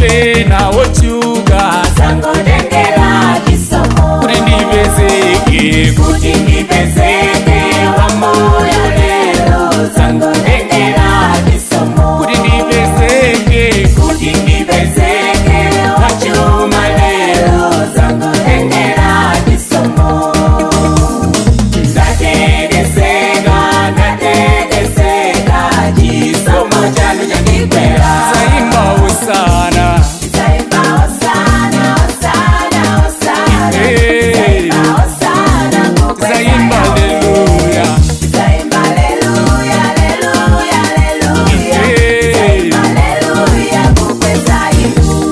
kapena wochuka Zangotengera chisomo kuti ndipezeke kuti ndipezeke wamoyo lero zangotengera chisomo kuti ndipezeke kuti ndipezeke wachuma lero zangotengera chisomo ndatekeseka ndatekeseka chisomo chanu chandikwera zaimba usana Zaimba osana osana osana Hey. Zaimba osana kukweza zaimba Yahweh. aleluya Zaimba aleluya aleluya aleluya Hey. Zaimba aleluya kukweza inu.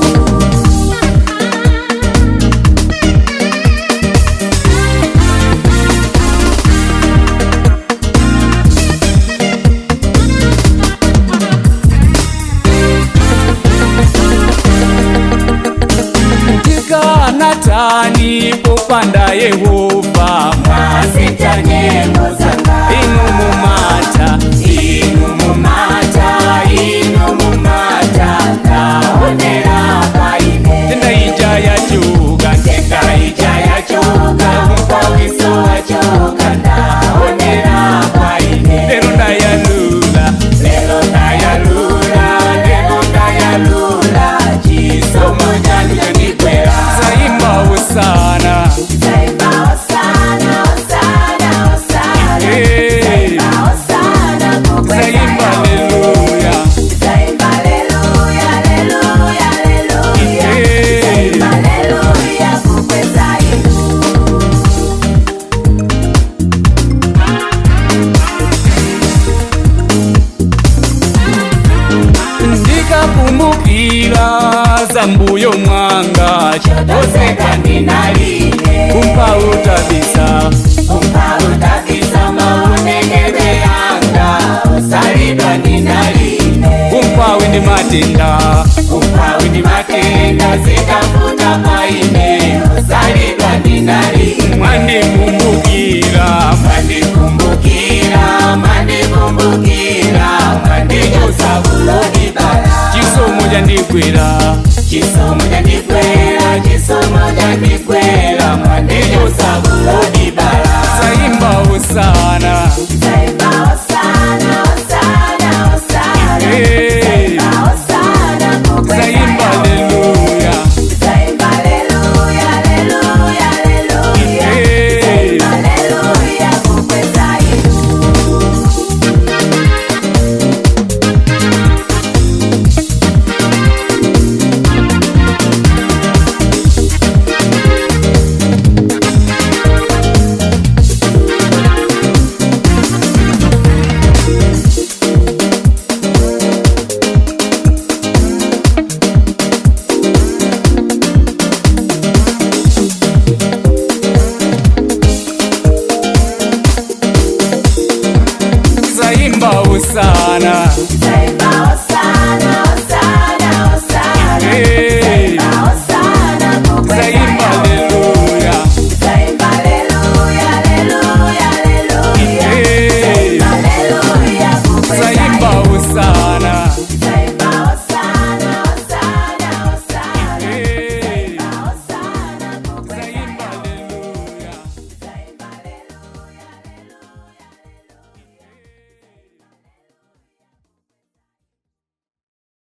Ndikanatani popanda Yehova Masita nyengo zanga inu mumata inu mumata inu mumata ndaonera paine tenda ija yachuka tenda ija yachoka mupawiso wachoka ndaonera paine lero ndayalula lero ndayalula lero ndayalula chisomo chanu chandikwera zaimba usana Zaimba osana osana osana Hey. Zaimba osana kukweza zaimba Yahweh. aleluya Zaimba aleluya aleluya aleluya Hey. Zaimba aleluya kukweza inu. Ndikakumbukira za mbuyo mwanga Chotoseka ndinaline kumpa utabisa Umpautakisa maonekedwe yanga usalidwa ndinaline kumpawi ndi matenda umpawi ndi matenda zikafuta paine usalidwa ndinaline mwandikumbukira mwandikumbukira mwandikumbukira mwandichosa kulodibala chisomo chandigwera chisomo chandikwera chisomo chandikwera mwandichosa kulodibala zaimba usana Zaimba osana osana osana Hey.